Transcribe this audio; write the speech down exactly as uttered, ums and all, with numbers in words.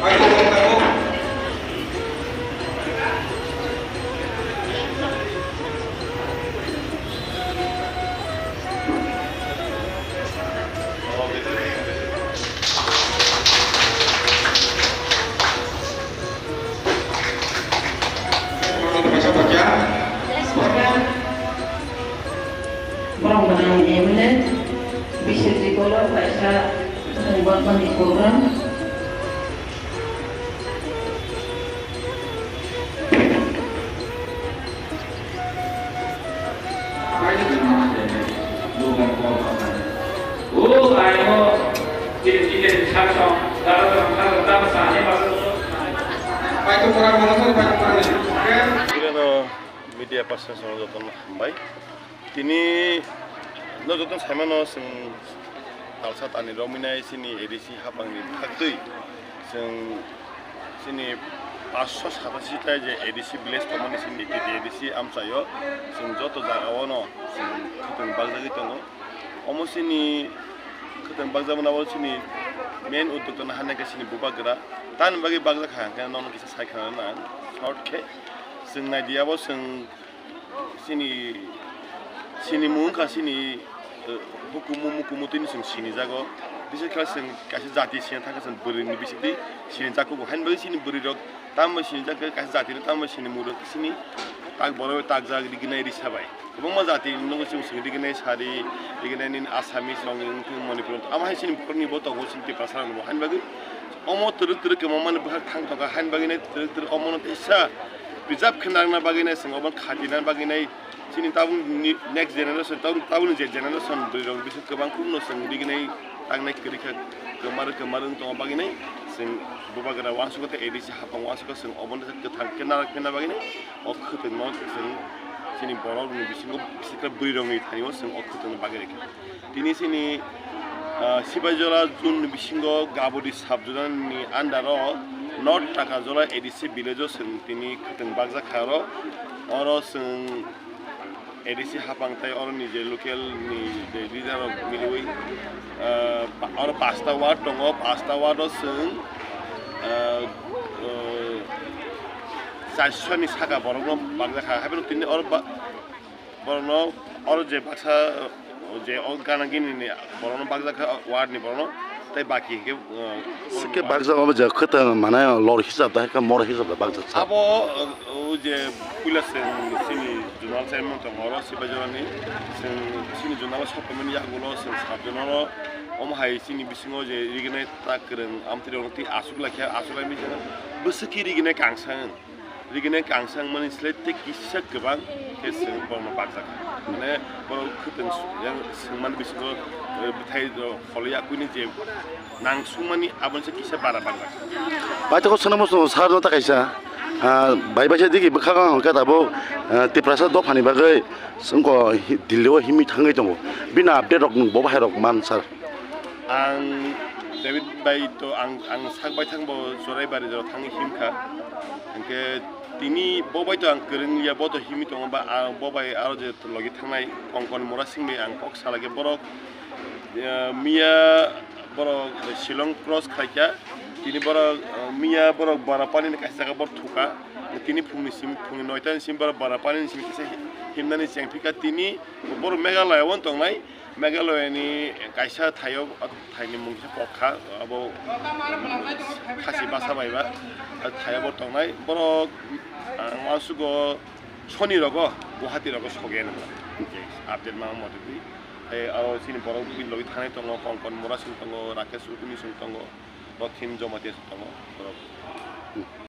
Borok gwnang M L A, Biswajit Dolo kaisa chwng bwkha ni program. Kireno media person jotono hambai. Tini no jotono saimano chwng talsa tani romwi nai chini A D C hapangni bwkhaktwi chwng chini paanch sho satasi ta je A D C village tongmani chini A D C amchaio chwng joto jagao no chwng khwtwng bakjagwi tongo. Omo chini khwtwng bakjakmani abo chini main uddokta no hwnwi khe chini bubagra. Tamni bagwi bakjak kha hwnkhe nono kisa sai khna nang short khe chwng naidi abo chwng Chini, chini mung wngkha chini, eh, hukumu mukumu tini chwng sinijago. Bisi khe chwng kaisa jati sina thangkhe chwng bwrwini bisingtwi sinijak kugo. Haini bagwi chini bwrwirok tamo sinijak khe kaisa jatino tamo sini murok chini tak borok takjak riginai risa bai. Kwbangma jati nukgo chwng chwng riginai sari, riginai nini Assamese rok wngkhe Manipur. Amo hai chini borokni bo tongo chini Tiprasa rokni bo. Haini bagwi omo twrwk twrwk kwmamani bwkhak thang tongkha. Haini bagwi nai twrwk twrwk omono teisa Preserve khe narwkna bagwi nai chwng obo khatina bagwi nai chini tabukni next generation, tabuk, tabukni je generation bwrwi rok bising kwbang kuk no chwng rignai tangnai kwrwi kha kwmar kwmar wng tongma bagwi nai chwng bubagra uansukha tei A D C hapang uansukha chwng obo no kwthang khe narwk khe na bagwi nai o khwtwng no chwng chini borok ni bisingo bwswk khe bwrwi rok ni thani o chwng o khwtwng no bagwi rikha. Tini chini, ah, Sibaijora zone ni bisingo Gabodi sub zone ni under o North Takajola A D C village o chwng tini khwtwng bakjak kha oro. Oro chwng A D C hapang tai oro ni je local ni je leader rok miliwi, ah, pa-, oro pasta ward tongo, pasta ward o chwng, ah, ah, charso ni saka borok no bakjak kha. Haibeno tini oro ba-, Borokno oro je baksa, je o gana gini ni borokno bakjak kha ward ni borokno tei baki hwnkhe, uh, Sikhe bakjak obo je khwtwng mane lor hisab da, khe mor hisab da bakjak sa. Abo, uh, o je puila chwng chini zonal chairman tongo oro Sibaijora ni, chwng chini zonal o sokphaimani yagulo chwng sub zonal o omo hai chini bisingo je rignai ta kwrwng amtwrwng twi aswk laikha, aswk lai misa bwswk khe rignai kangsa wng. Riginai kangsa wngmani slai tei kisa kwbang khe chwng borokno bakjak. Mane borok khwtwng yang swngmani bisingo, eh, bwthai rok holi yakuini je nang swngmani aboni se kisa bara bakjak. Paithakgo swnamwi swngo sir no ta kaisa, ah, bai bai se digi bwkha hwnkhe tabuk, ah, Tiprasa dophani bagwi wngkha hi-, Delhi o himwi thangwi tongo. Bini update rok nwng bo bahai rok man sir. Ang David bai to ang, ang sak baithang bo Joraibari jora thangwi himkha. Hwnkhe tini bo bai to ang kwrwng ya, bo to himwi tongo ba, ang bo bai aro je logi thangnai Konkon Murasing bai ang kok salai khe borok, eh, miya borok Shillong cross khlaikha. Tini borok, eh, miya borok Barapani ni kaisa jaga borok thukha. Tini phungni simi, phungni noita ni simi borok Barapani ni simi kisa himnani chengphikha. Tini borok Meghalaya o tongnai. Meghalaya ni kaisa thaio, o thaini mung khe Kokha, abo Khasi basa bai ba, o thaio bo tongnai. Borok, ah, uansugo Soni rogo, Guwahati rogo soge nang. Update ma motwi. Tei aro chini borok bini logi thangnai tongo, Konkon Murasing tongo, Rakesh Rukuni song tongo, Rothin Jamatia song tongo, borok.